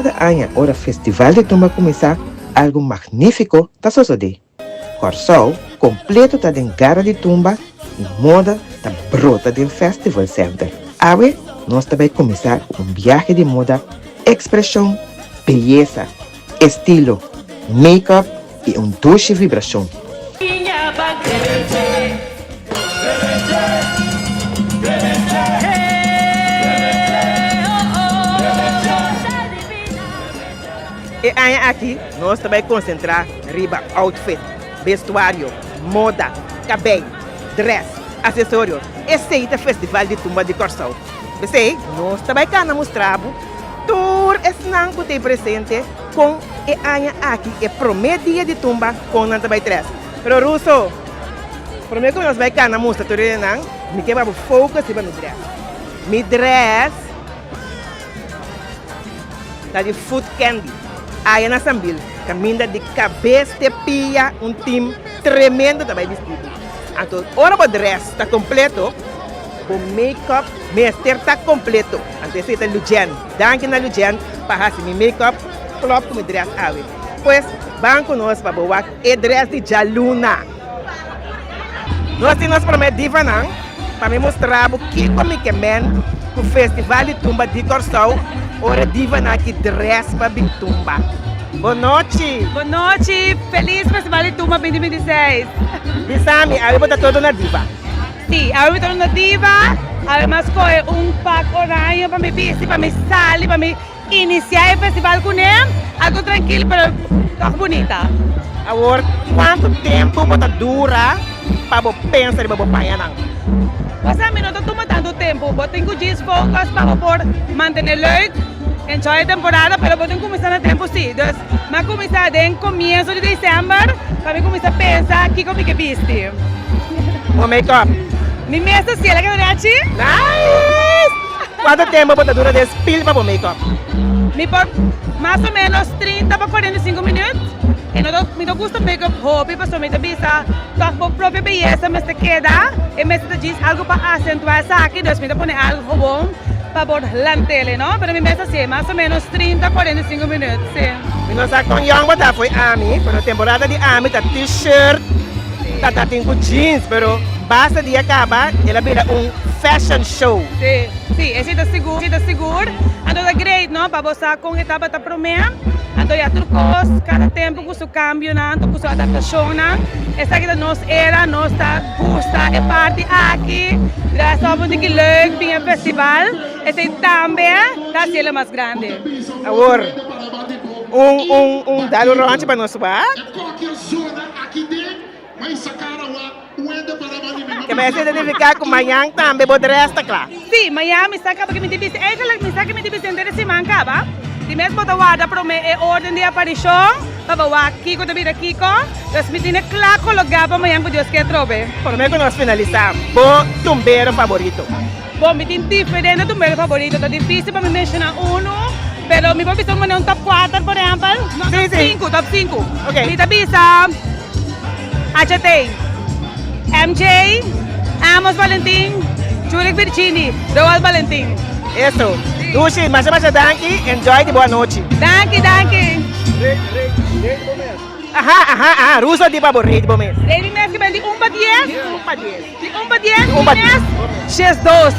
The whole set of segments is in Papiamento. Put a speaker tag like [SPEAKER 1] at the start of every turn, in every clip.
[SPEAKER 1] Kada aña ora Festival di Tumba kuminsá, algu magnífiko ta sosodé. Kòrsou kompleto ta den gara di tumba i moda ta brota den Festival Center. Awe nos ta bai kuminsá ku un biahe di moda, ekspreshon, beyesa, estilo, make-up i un dushi vibrashon. E aña aki nos ta bai konsentrá riba outfit, bestuario, moda, kabei, dress, asesorio. Esei ta Festival di Tumba di Kòrsou. P'esei nos ta bai kana mustra bo tur esnan ku ta ei presente kon e aña aki e promé dia di tumba kon nan ta bai tres. Pero Ruso, promé ku nos bai kana mustra tur enan, mi ke pa bo focus riba mi dress. Mi dress ta di Food Candy, aya na Sambil, kaminda di kabes te pia un team tremendo ta bai bisti bo. Anto ora bo dress ta kompleto, bo make-up mester ta kompleto. Anto esei ta Lujen. Danki na Lujen pa hasi mi make-up klop ku mi dress awe. Pues, ban ku nos pa bo wak e dress di djaluna. Nos tin nos promé divanan pa mi mustra bo kiko mi ke men ku Festival di Tumba di Kòrsou ora e divanan aki dress pa bin tumba. Bon nochi!
[SPEAKER 2] Bon nochi! Felis Festival di Tumba 2026!
[SPEAKER 1] Bisa mi, awe bo ta todo na diva?
[SPEAKER 2] Sí, awe mi ta todo na diva. Awe mi a skohe un pak oraño pa mi bisti, pa mi sali, pa mi Inicia e festival cu ne, algo trankil pero toch bunita.
[SPEAKER 1] Awor, cuanto tempo bo ta dura pa bo pensa riba bo pañanan?
[SPEAKER 2] Bo sa mi no ta tuma tanto tempo, bo tin cu djis focus pa bo por mantene leuk, enjoy e temporada, pero bo tin cuminsa na tempo si. Dus mi a cuminsa den comienzo di december pa mi cuminsa pensa kico mi ke bisti.
[SPEAKER 1] Bo make up?
[SPEAKER 2] Mi mes ta ciela keda reachi.
[SPEAKER 1] Nice! Cuanto tempo bo ta dura den spil pa bo make-up?
[SPEAKER 2] Mi por mas o menos 30 pa 45 minuut. E no ta, mi no gusta make-up hopi pasobra mi ta bisa toch bo propio beyesa mester keda. E mester ta djis algo pa acentua esaki, dus mi ta pone algo gewoon pa por lantele, no? Pero mi mes ta hacié mas o menos 30, 45 minuut, si.
[SPEAKER 1] Mi no sa con young bo ta fo'i ami, pero temporada di ami ta t-shirt, ta ta tin cu jeans, pero basta dia caba el a bira un fashion show.
[SPEAKER 2] Sí, sí, esei ta sigur, esei ta sigur. Anto ta great, no, pa bo sa con e tabata promé. Anto ya tur cos, cada tempo cu su cambionan, anto cu su adaptacionnan. Esaki ta nos era, nos ta gusta e parti aki. Dress up un tiki leuk, bin e festival. Esei tambe ta hacielo mas grandi.
[SPEAKER 1] Awor, un, un, un dal un ronchi pa nos wak. Ke mester identifiká ku mañan tambe bo dress ta kla.
[SPEAKER 2] Sí, mañan mi sa kaba ke mi tin bisti. Eigenlijk mi sa ke mi tin bisti henter e siman kaba. Di mes bo ta warda promé e orden di aparishon pa bo wak kiko ta bira kiko. Dus mi tene kla kologá pa mañan ku Dios ke atrobe.
[SPEAKER 1] Promé ku nos finalisá, bo tumbero faborito?
[SPEAKER 2] Bon, mi tin diferente tumbero faborito. Ta difísil pa mi menshoná unu, pero mi por bisa un manera un top kuater, por ehèmpel. No, top sinku, top sinku. Mi ta bisa. HT, MJ, Amos Valentin, Julik Virgini, Roald Valentin.
[SPEAKER 1] Eso. Dushi, masha masha danki. Enjoy di bo anochi.
[SPEAKER 2] Danki, danki.
[SPEAKER 1] Aha, aha, aha. Ruso di pa bo rate bo mes.
[SPEAKER 2] Rate mi mes ki ben di un pa dies.
[SPEAKER 1] Di un pa dies.
[SPEAKER 2] Di un pa dies, mi mes 12.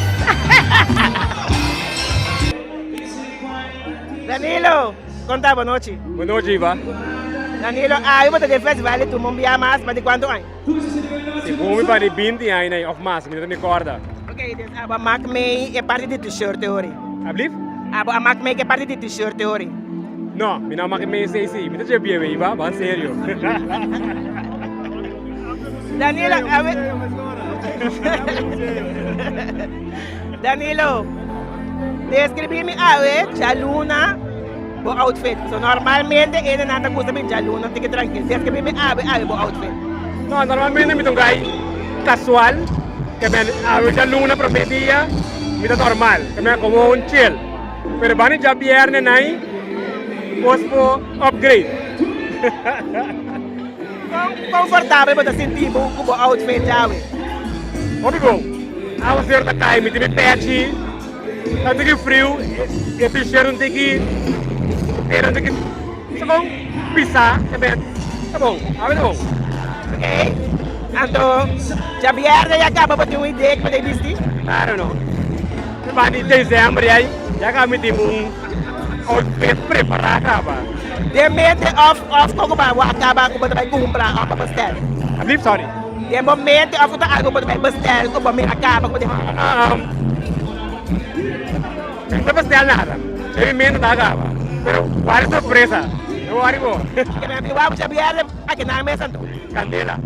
[SPEAKER 1] Danilo. Kon ta bo nochi?
[SPEAKER 3] Bo nochi Iva.
[SPEAKER 1] Danilo, awe bo ta den festival di Tumba un bia mas pa di kuantu aña?
[SPEAKER 3] Segun mi pa di binti aña ei of mas, mi no ta mi korda.
[SPEAKER 1] Ok, dus abo a mak mei e parti di t-shirt te ori?
[SPEAKER 3] Ablief?
[SPEAKER 1] Abo a mak mei ke parti di t-shirt te ori?
[SPEAKER 3] No, mi no a mak mei esei si. Mi ta dje bia we Iva, ban serio.
[SPEAKER 1] Danilo, awe. Danilo, describi mi awe djaluna bo outfit. So normalmente ene nan ta gusta bin djaluna tiki trankil. Describi mi awe awe bo outfit.
[SPEAKER 3] No, normalmente mi ta un guy casual, ke men awe djaluna prome dia mi ta normal, ke men como un chill. Pero bani djabierne nai bos por upgrade.
[SPEAKER 1] Kon konfortabel bo ta sinti bo ku bo outfit djawe?
[SPEAKER 3] Hopi bon. Awaseru ta kai, mi tin mi pechi, ta un tiki friu, e t-shirt un tiki. Pero di ta bon pisá, ta ben, ta bon, awe ta bon.
[SPEAKER 1] Ok, anto djabièrnè ya kaba bo tin un idea kiko bo ta bisti?
[SPEAKER 3] Claro no. Pa di december ya ya kaba mi tin un outfit prepará kaba.
[SPEAKER 1] Den mente òf òf koko bo a kaba ku bo ta bai kumpra òf pa bestel?
[SPEAKER 3] Alsjeblieft, sorry.
[SPEAKER 1] Den bo mente òf ku ta algu ku bo ta bai bestel ku bo mira kaba ku bo tin?
[SPEAKER 3] Mi no ta bestel nada. Den mi mente ta kaba. Pero wak sorpresa. No worry bo.
[SPEAKER 1] Ke mi a bin wak bo djabièrnè pa keda mes anto.
[SPEAKER 3] Candela.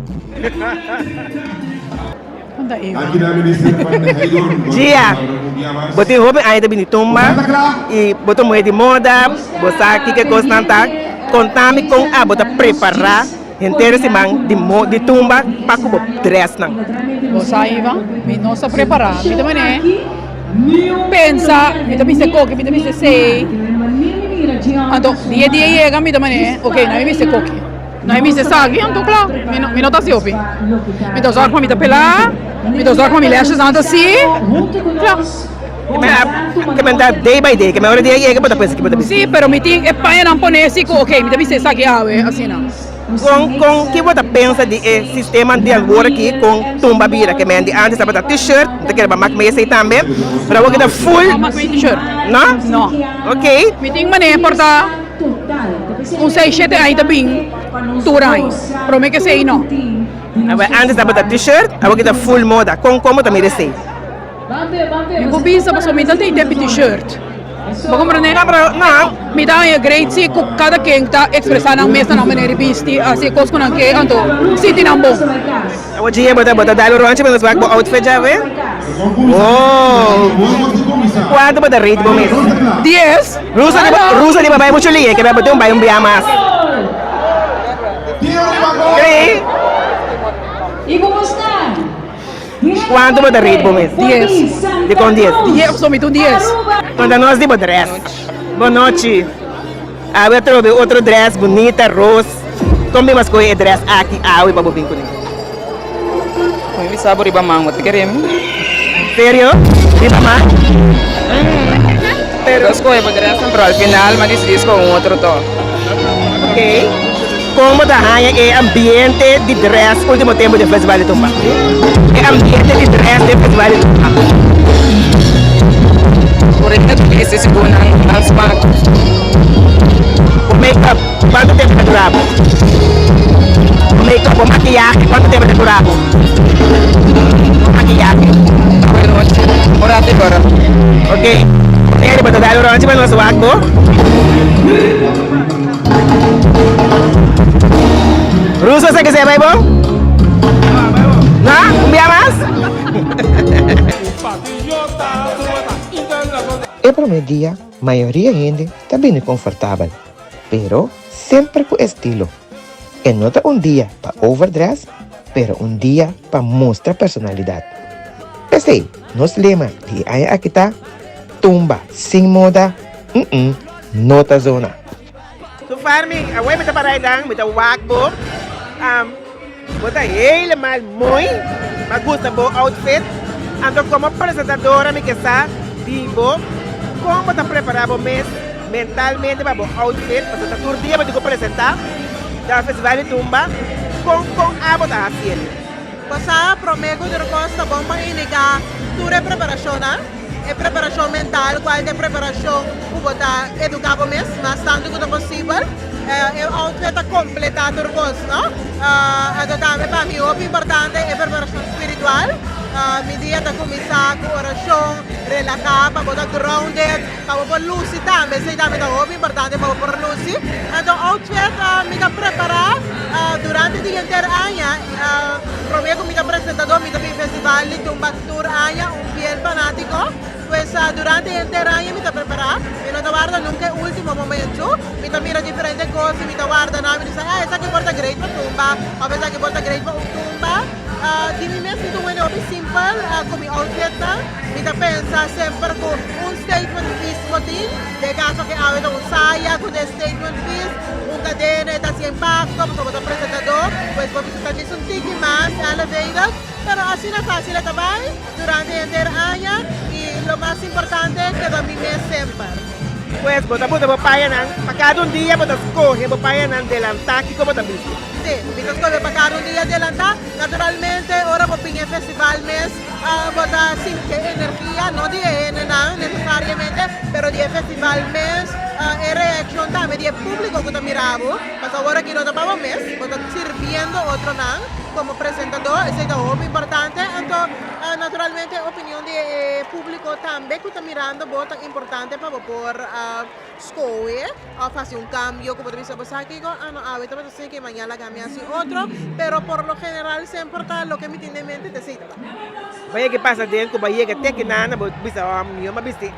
[SPEAKER 1] Gia, bo tin hopi aña ta bini tumba i bo ta muhé di moda, bo sa kiko e kosnan ta. Konta mi kon abo ta prepará henter e siman di di tumba pa ku bo drèsnan.
[SPEAKER 2] Bo sa Ivan, mi no sa prepará. Mi ta manera pensa, mi ta bisa koki, mi ta bisa esei. Anto dia dia yega mi ta manera, ok, nan mi bisa koki. No e mester sa aki, anto kla, mi no, mi no ta hasi hopi. Mi ta zorg pa mi ta pelá, mi ta zorg pa mi lashes nan ta si, kla.
[SPEAKER 1] Ke men ta day by day, ke men ora dia yega bo ta pensa ki bo ta bisti.
[SPEAKER 2] Si, pero mi tin e pañanan pone si ku ok, mi ta bisti esaki awe, asina.
[SPEAKER 1] Kon, kon, ki bo ta pensa di e sistema di awor aki kon tumba bira? Ke men di antes tabata t-shirt, mi ta kere pa mak mei esei tambe, pero awor ki ta full.
[SPEAKER 2] No mak mei t-shirt.
[SPEAKER 1] No?
[SPEAKER 2] No.
[SPEAKER 1] Ok.
[SPEAKER 2] Mi tin manera por ta. Un seis shete aña ta bin tur aña, prome ke esei no.
[SPEAKER 1] Awor antes tabata t-shirt, awor ki ta full moda. Kon kon bo ta mira esei?
[SPEAKER 2] Mi por bisa pasobra mi ta tin tempi t-shirt. Bo komprende?
[SPEAKER 1] No, pero no.
[SPEAKER 2] Mi ta haña great si ku kada ken ta ekspresá nan mes na nan manera di bisti, hasi e kos ku nan ke, anto sinti nan bon.
[SPEAKER 1] Awor djie bo ta bo ta dal un ròntje pa nos wak bo outfit djawe? Wow! Kuantu bo ta rate bo mes?
[SPEAKER 2] Dies.
[SPEAKER 1] Ruso di ruso di bai muchu lie ke bo tin un bai un bia mas. Kri. Kuantu bo ta rate bo mes?
[SPEAKER 2] Dies.
[SPEAKER 1] Dikon dies?
[SPEAKER 2] Dies pasobra mi ta un dies.
[SPEAKER 1] Konta nos di bo dress. Bonochi. Awe atrobe otro dress bunita ros. Kon bin bo a skohe e dress aki awe pa bo bin kuné?
[SPEAKER 4] Mi bisa bo riba man, bo ta kere mi?
[SPEAKER 1] Serio? Riba man?
[SPEAKER 4] Pero skohe bo dressnan, pero al final mi a disidí skohe un otro tòg.
[SPEAKER 1] Ok. Kon bo ta haña e ambiente di dress ultimo tempu den Festival di Tumba? E ambiente di dress den Festival di Tumba.
[SPEAKER 4] Por e ta bisti segun nan smak.
[SPEAKER 1] Bo make-up, kuantu tempu ta dura bo? Bo make-up, bo makiyahe, kuantu tempu ta dura bo? Bo makiyahe.
[SPEAKER 4] Buenochi, un ratu i ora.
[SPEAKER 1] Ok. Mary, bo ta dal un ròntje pa nos wak bo? Ruso sa kese bai bon? No? Un bia mas?
[SPEAKER 5] E prome dia mayoria hende ta bini konfortabel, pero semper ku estilo. E no ta un dia pa overdress, pero un dia pa mustra personalidat. P'esei nos lema di e aña aki ta, Tumba sin moda, mm-mm, no ta zona.
[SPEAKER 1] So Farming, awor mi ta para einan, mi ta wak bo. Bo ta helemaal mooi, mi a gusta bo outfit. Anto como presentadora mi ke sa di bo, con bo ta prepara bo mes mentalmente pa bo outfit, pasobra ta tur dia bo tin cu presenta na festival di tumba, con con abo ta haciel?
[SPEAKER 6] Bo sa, prome cu tur cos ta bon pa indica tur e preparacionnan. E preparashon mental kual ta e preparashon ku bo ta eduká bo mes mas tantu ku ta posibel. E outfit ta kompletá tur kos, no? Anto tambe pa mi hopi importante e preparashon spiritual. Mi dia ta kuminsá ku orashon, relahá pa bo ta grounded, pa bo por lusi tambe. Esei tambe ta hopi importante pa bo por lusi. Anto outfit mi ta prepará durante di henter aña. Promé ku mi ta presentadó mi ta bin festival di tumba tur aña. Fiel fanátiko, pues durante henter aña mi ta prepará. Mi no ta warda nunka e último momentu. Mi ta mira diferente kos i mi ta warda nan. Mi ta bisa, ah, esaki por ta great pa tumba òf esaki por ta great pa un tumba. Di mi mes mi ta un hende hopi simpel ku mi outfitnan. Mi ta pensa semper ku un statement piece bo tin. Den e kaso aki awe ta un saya ku ta e statement piece, un kadena e ta hasi impakto pasobra bo ta presentadó, pues bo mester ta djis un tiki mas elevated. Pero asina fácil e ta bai durante henter aña y lo mas importante keda mi mes semper.
[SPEAKER 1] Pues bo ta buta bo pañanan, pa kada un dia bo ta skohe bo pañanan delantá kiko bo ta bisti.
[SPEAKER 6] Sí, mi ta skohe pa kada un dia delantá. Naturalmente ora bo bin e festival mes bo ta sinti e energia, no di e hendenan nesesariamente, pero di e festival mes, e reakshon tambe di e públiko ku ta mira bo. Pasobra awor aki no ta pa bo mes, bo ta sirbiendo otronan komo presentadó, esei ta hopi importante. Anto naturalmente e opinion di e públiko tambe ku ta mirando bo ta importante pa bo por skohe òf hasi un kambio ku bo ta bisa bo sa kiko, ah no awe tabata así ke mañana laga mi hasi otro, pero por lo general semper ta loke mi tin den mente ta esei ta.
[SPEAKER 1] Bo yega pasa den ku bo a yega te kinan bo bisa oh mi a bisti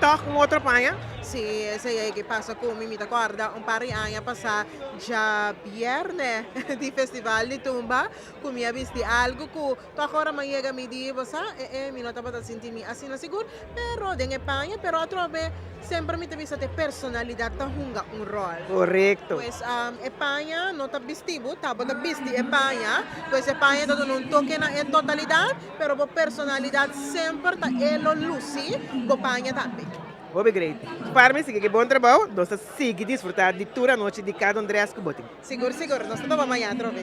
[SPEAKER 1] tòg un otro paña?
[SPEAKER 6] Sí, esei a yega pasa ku mi, mi ta kòrda un par di aña pasá djabièrnè di festival di tumba ku mi a bisti algu ku Tòg ora mi a yega mi di, Bo sa, e e mi no tabata sinti mi asina sigur, pero den e paña, pero atrobe semper mi ta bisa ta e personalidat ta hunga un ròl.
[SPEAKER 1] Korekto.
[SPEAKER 6] Pues e paña no ta bisti bo, ta bo ta bisti e paña, pues e paña ta duna un toke na e totalidat, pero bo personalidat semper ta e lo lusi bo paña tambe.
[SPEAKER 1] Hopi great. Parmi sigui ki bon trabou, nos ta sigui disfruta di tur anochi di kada un dress ku bo tin.
[SPEAKER 6] Sigur sigur, nos ta topa maña atrobe.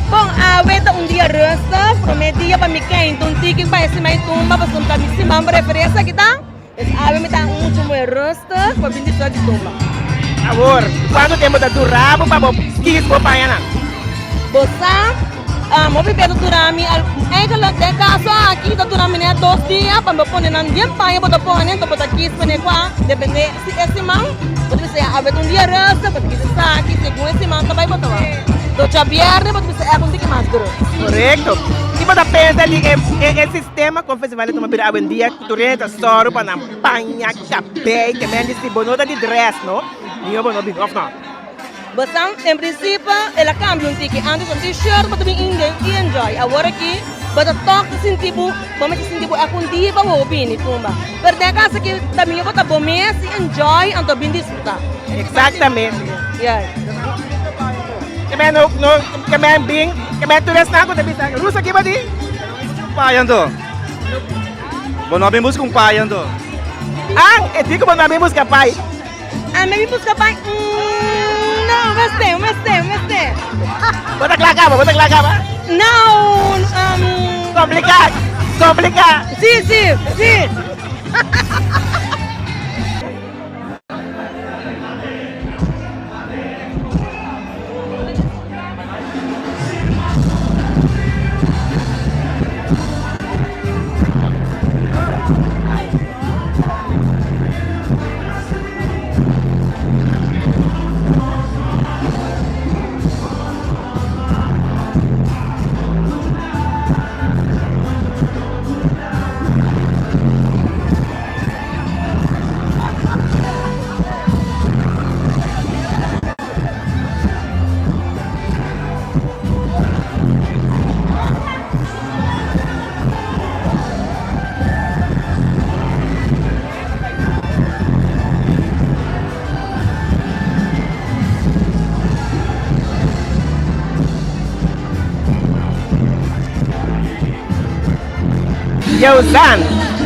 [SPEAKER 2] Bon, awe ta un dia rustig, prome dia pa mi keinta un tiki pa e siman e tumba pasobra mi ta mi siman preferí esaki ta, pues awe mi ta mucho muy rustig pa bin disfruta di tumba.
[SPEAKER 1] Awor, kuantu tempu ta dura bo pa bo kis bo pañanan?
[SPEAKER 2] Bo sa, hopi bes ta dura mi, eigenlijk den kaso aki ta dura mi net dos dia pa mi pone nan bien paña bo ta pone, enton bo ta kis pone kua, depende. Si e siman bo ta bisa ya awe ta un dia rustig, bo ta bisa esaki, segun e siman ta bai bo ta wak. Do djabièrnè bo ta bisa e un tiki mas druk.
[SPEAKER 1] Korekto. Ki bo ta pensa di e e sistema kon festival ta tuma bira awendia ku tur hende ta sòru pa nan paña kabei ke men di si bo no ta di dress no mihó bo no bin òf no?
[SPEAKER 2] Bo sa, en prinsipio el a kambia un tiki. Antes un t-shirt bo ta bin inden i enjoy. Awor aki bo ta tòg ta sinti bo, bo mester sinti bo èk un dia pa bo bini tumba. Pero den e kas aki ta mihó bo ta bo mes i enjoy anto bin disfrutá.
[SPEAKER 1] Exactamente.
[SPEAKER 2] Yeah.
[SPEAKER 1] Ke men no, no, ke men bin, ke men tur esnan ku ta bisa, Rusa ki bo di?
[SPEAKER 7] Un paya anto. Bo no a bin buska un paya anto.
[SPEAKER 1] Ah, e di ku bo no a bin buska pai.
[SPEAKER 2] A mi busca pai mm, no, mester, mester, mester.
[SPEAKER 1] Bo ta kla kaba, bo ta kla kaba?
[SPEAKER 2] No, um,
[SPEAKER 1] Kompliká, kompliká.
[SPEAKER 2] Si, si, si.
[SPEAKER 1] Youzan,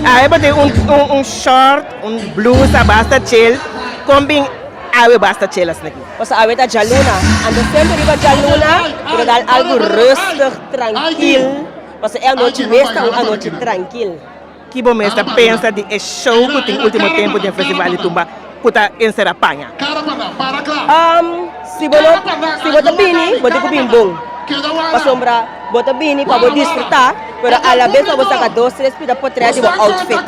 [SPEAKER 1] awe bo tin un un short, un blusa basta chill, kon bin awe basta chill asina aki?
[SPEAKER 2] Pasobra awe ta djaluna, anto semper riba djaluna bo ta dal algu rustig, trankil, pasobra e anochi mes ta un anochi trankil.
[SPEAKER 1] Ki bo mes ta pensa di e show ku tin ultimo tempu den Festival di Tumba ku ta ensera paña?
[SPEAKER 2] Si bo no, si bo ta bini, bo tin ku bin bon. Pasobra bo ta bini pa bo disfrutá, pero alabes pa bo saka dos tres pida potrèt di bo outfit.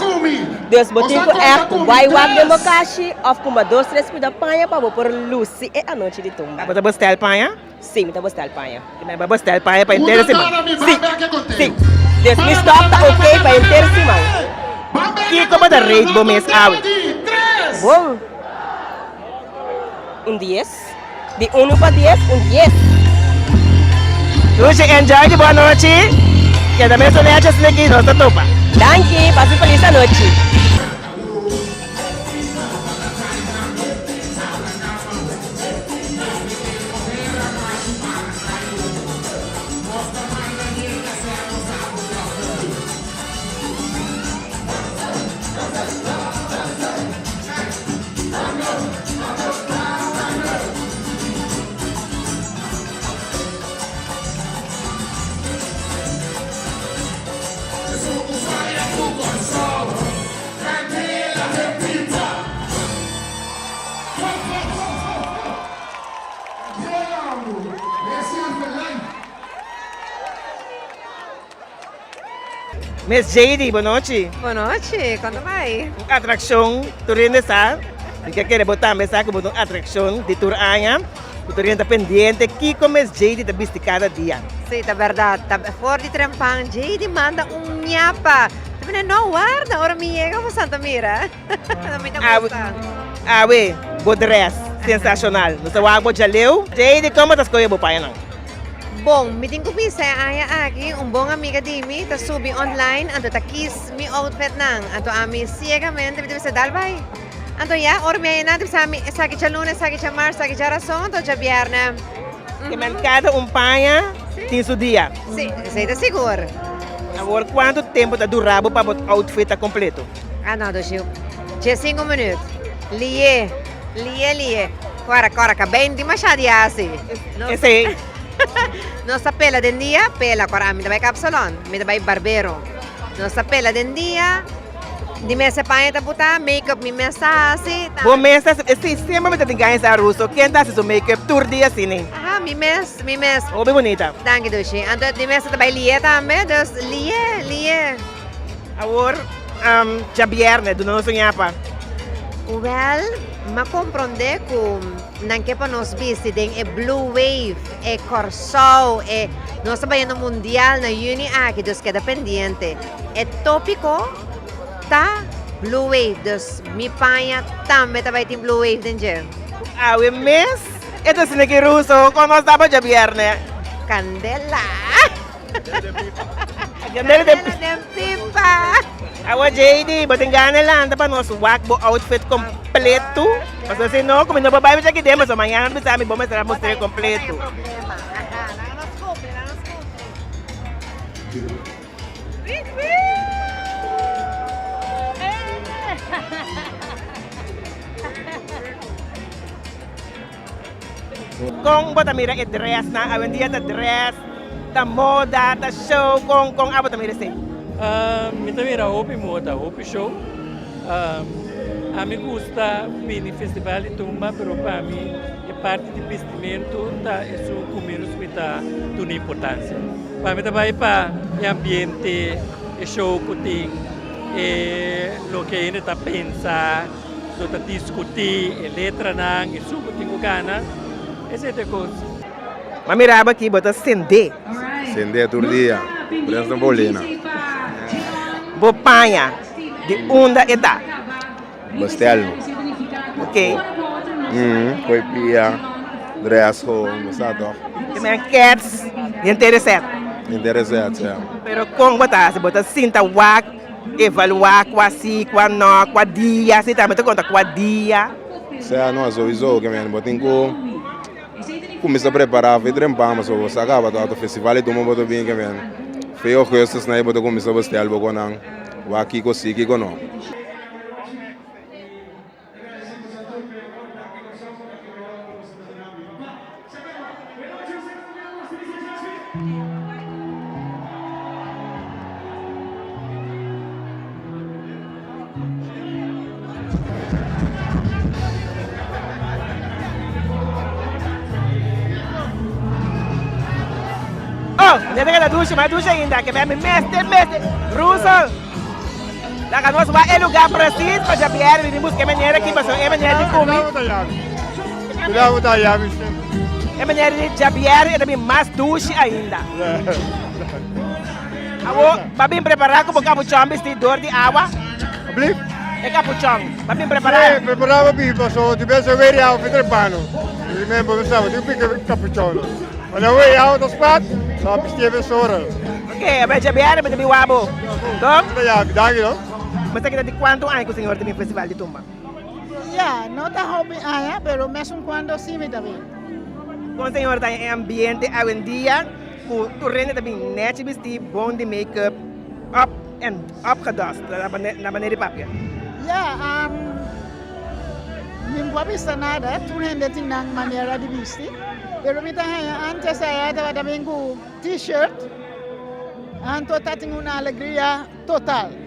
[SPEAKER 2] Dus bo tin ku ègt bai wak den bo kashi òf kumpra dos tres pida paña pa bo por lusi e anochi di tumba.
[SPEAKER 1] Bo ta bestel paña?
[SPEAKER 2] Sí, mi ta bestel paña.
[SPEAKER 1] Mi a bestel paña pa henter siman.
[SPEAKER 2] Sí, sí. Dus mi stòk ta oké pa henter siman.
[SPEAKER 1] Kiko bo ta rate bo mes awe?
[SPEAKER 2] Bon. Un dies. Di unu pa dies, un dies.
[SPEAKER 1] Luchi, enjoy di bo anochi. Keda mesun nechi asina aki, nos ta topa.
[SPEAKER 2] Danki, pasa un felis anochi.
[SPEAKER 1] Miss Jady, bonochi.
[SPEAKER 8] Bonochi, kon ta bai?
[SPEAKER 1] Un atrakshon tur hende sa, mi ke kere bo tambe sa ku bo ta un atrakshon di tur aña, ku tur hende ta pendiente kiko Miss Jady ta bisti kada dia.
[SPEAKER 8] Si, ta bèrdat, ta for di trempan Jady manda un ñapa. Ta bini, no warda, ora mi yega bo Santa mira. Mi ta gusta.
[SPEAKER 1] Awe, bo dress sensashonal. Nos ta wak bo djaleu. Jady, kon bo ta skohe bo pañanan?
[SPEAKER 8] Bon, mi tin ku bisa e aña aki un bon amiga di mi ta subi online anto ta kiss mi outfitnan. Anto ami siegamente mi ta bisa dal bai. Anto ya, ora mi a yena ta bisa mi esaki djaluna, esaki djamars, esaki djarason, anto djabièrnè.
[SPEAKER 1] Ke men kada un paña tin su dia.
[SPEAKER 8] Si, esei ta sigur.
[SPEAKER 1] Awor kuantu tempu ta dura bo pa bo outfit ta kompleto?
[SPEAKER 8] Ah no, Doshi, diesinku minüt. Lié. Lie lie. Kora kora ka bem dimasha di hasi.
[SPEAKER 1] Esei.
[SPEAKER 8] Nos ta pela den dia, pela kora ami ta bai kapsalon, mi ta bai barbero. Nos ta pela den dia, di mes e paña ta buta, make up mi mes ta hasi.
[SPEAKER 1] Bo mes ta hasi, si semper mi ta tin gana sa Ruso, ken ta hasi su make up tur dia asina?
[SPEAKER 8] Aha, mi mes, mi mes.
[SPEAKER 1] Hopi bunita.
[SPEAKER 8] Danki Dushi. Anto di mes ta bai lie tambe, dus lie, lie.
[SPEAKER 1] Awor djabièrnè duna nos un yapa.
[SPEAKER 8] Wèl, m'a komprondé ku nan ke pa nos bisti den e Blue Wave, e Kòrsou, e nos ta bayendo mundial na yüni aki, dus keda pendiente. E tópiko ta Blue Wave, dus mi paña tambe ta bai tin Blue Wave den dje.
[SPEAKER 1] Awe mes e ta asina ki ruso, kon nos ta pa djabièrnè?
[SPEAKER 8] Kandela!
[SPEAKER 1] Candela den
[SPEAKER 8] den pipa.
[SPEAKER 1] Awa JD, bo tin gana lanta pa nos wak bo outfit completo. Pasobra si no, como no por bai mucho aki den, pasobra mañana bo bisa mi bo mester a mustr'é completo. Kon bo ta mira e dressnan awendia ta dress, ta moda, ta show, kon kon abo ta mira esei?
[SPEAKER 9] Mi ta mira hopi moda, hopi show. Ami gusta bini festival di tumba pero pa mi e parti di bistimentu ta esun ku menos mi ta duna importansia. Pa mi ta bai pa e ambiente, e show ku tin, e loke hende ta pensa. Lo ta diskutí e letranan, esun ku tin ku gana, esei ta e kos.
[SPEAKER 1] M'a miraba ki bo ta sendé.
[SPEAKER 10] Sendé tur dia, por eso ta bolina.
[SPEAKER 1] Bo paña, di unda e ta?
[SPEAKER 10] Bestelno.
[SPEAKER 1] Ok.
[SPEAKER 10] Koe pia, dress gewoon, bo sa toch?
[SPEAKER 1] Te men kets, henter e sèt.
[SPEAKER 10] Henter e sèt, ja.
[SPEAKER 1] Pero kon bo ta hasi? Bo ta sinta wak? Evaluá kua sí, kua nò, kua dia, si tambe ta konta kua dia.
[SPEAKER 10] Sea no, souiso ke men bo tin ku kuminsá prepará for e trempan pasobra bo sa kaba ta festival di tumba bo ta bin ke men fe augustus na ei bo ta kuminsá bestel bo konan wak kiko sí kiko no.
[SPEAKER 1] Oh, mi ta keda dushi, mas dushi ainda, ke mi mester, mester, Russell. Laga nos wak e lugar precies pa djabièrnè mi bin buska e manera aki pasobra e manera di kumi e manera di djabièrnè e ta bin mas dushi ainda. Awor ba bin prepará ku bo kapuchòn bistí dor di awa? E kapuchòn ba bin prepará?
[SPEAKER 11] Sí, prepará ba bin pasobra di bes e wei di awa fitr'e pano. Remember bo sa bo tin ku pika kapuchòn. Ora wei awa ta spat, sa bistié mesora.
[SPEAKER 1] Ok, a djabièrnè mi ta bin wak bo. Dom?
[SPEAKER 11] Ya, danki no.
[SPEAKER 1] Bo sa kita di kuantu aña ku señor ta bin festival di tumba?
[SPEAKER 12] Ya, no ta hopi aña, pero mesun kuando si mi ta bin.
[SPEAKER 1] Kon señor ta haña e ambiente awendia ku tur hende ta bin nèchi bistí, bon di make-up, up and opgedost, na manera di papia?
[SPEAKER 12] Ya, mi no por bisa nada, tur hende tin nan manera di bisti, pero mi ta haña antes aya tabata bin ku T-shirt, anto ta tin un alegria total.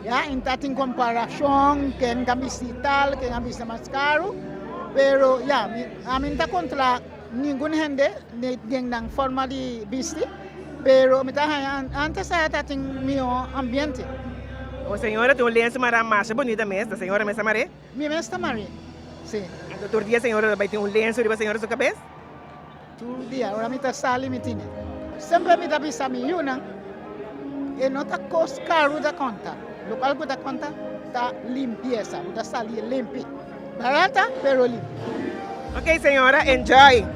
[SPEAKER 12] Ya, en ta tin comparacion, ken ta bisti tal, ken a bisti mas caro, pero ya, mi, ami no ta contra ningun hende den nan forma di bisti. Pero mi ta haña antes aya ta tin mihó ambiente.
[SPEAKER 1] O señora tin un lensu mará masha bunita mes, ta señora mes ta mar'é?
[SPEAKER 12] Mi mes ta mar'é, sí.
[SPEAKER 1] Anto tur dia señora ta bai tin un lensu riba señora su kabes?
[SPEAKER 12] Tur dia, ora mi ta sali mi tine. Semper mi ta bisa mi yunan, e no ta kos karu ta konta, lokual ku ta konta ta limpiesa, bo ta sali limpi. Barata pero limpi.
[SPEAKER 1] Ok señora, enjoy!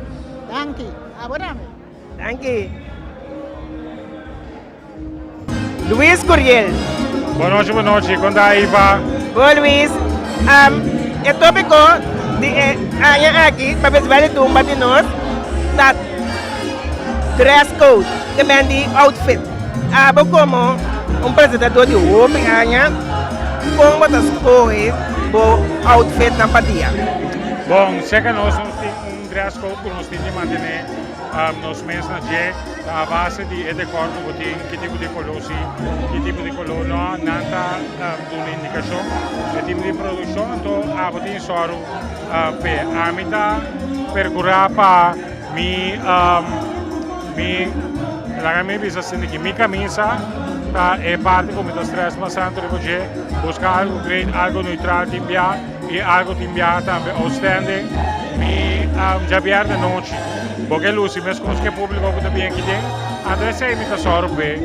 [SPEAKER 12] Danki, abo tambe.
[SPEAKER 1] Danki. Luis Curiel.
[SPEAKER 3] Bon nochi, bon nochi. Kon ta Iva?
[SPEAKER 1] Bon Luis. Um, e tópiko di e aña aki pa Festival di Tumba di nos ta dress code, ke men di outfit. Abo komo un presentador di hopi aña, kon bo ta skohe bo outfitnan pa dia?
[SPEAKER 3] Bon, seka nos nos tin un dress code ku nos tin di mantené. Nos mes na dje ta a base di e dekor ku bo tin, ki tipo di koló si, ki tipo di koló no, nan ta duna indikashon. E tipo di produkshon anto abo tin sòru p'e. Ami ta perkurá pa mi mi laga mi bisa asina ki mi kamisa ta e parti ku mi ta strès mas tantu riba dje, buska algu great, algu neutral tin bia. I algo tin biaha tambe outstanding. Mi djabièrnè nochi bo ke lusi meskos ku e públiko ku ta bin aki den. Anto esei mi ta sòru p'e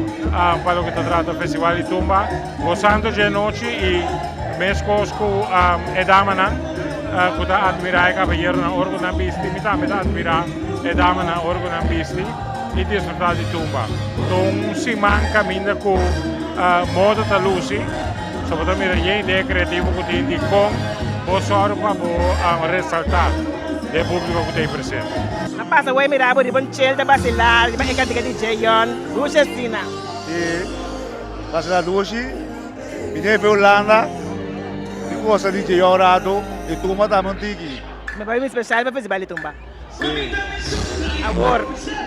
[SPEAKER 3] pa loke ta trata Festival di Tumba. Gosando dje nochi i meskos ku e damanan ku ta atmirá e kabayeronan ora ku nan bisti, mi tambe ta atmirá e damanan ora ku nan bisti i disfrutá di tumba. Ta un siman kaminda ku moda ta lusi. So bo ta mira yen idea creativo cu tin di con bo sòru pa bo resalta den publico cu ta ei presente.
[SPEAKER 1] A pasa wei mira bo riba un chel ta basila riba e cantica di Jeyon, dushi asina.
[SPEAKER 11] Si, basila dushi, mi den fe Hulanda, mi gosa di Jeyon rato, di tumba tambe un tiki.
[SPEAKER 1] Mi bai mi special pa festival di tumba.
[SPEAKER 11] Sí.
[SPEAKER 1] Awor,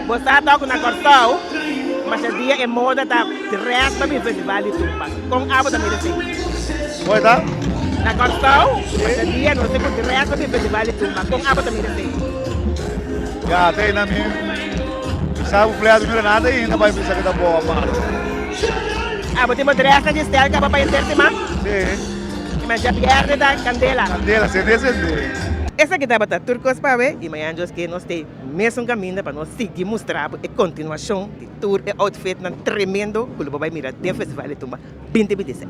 [SPEAKER 1] bo sa tok na Kòrsou, masha dia e moda ta dress pa bin festival di tumba. Kon abo ta mira esei?
[SPEAKER 11] Kon e ta?
[SPEAKER 1] Na Kòrsou, masha dia nos tin ku dress pa bin festival di tumba. Kon abo ta mira esei?
[SPEAKER 11] Ya, te einan mi sa ku flea mira nada ainda bai bisa ku ta bo apart.
[SPEAKER 1] Abo tin bo dress na di stel kaba pa henter siman?
[SPEAKER 11] Sí.
[SPEAKER 1] I masha bièrnè ta kandela.
[SPEAKER 11] Kandela, sende sende.
[SPEAKER 1] Esaki tabata tur kos pa awe i mañana Dios ke nos t'e mesun kaminda pa nos sigui mustra bo e kontinuashon di tur e outfitnan tremendo ku lo bo bai mira den Festival di Tumba 2026.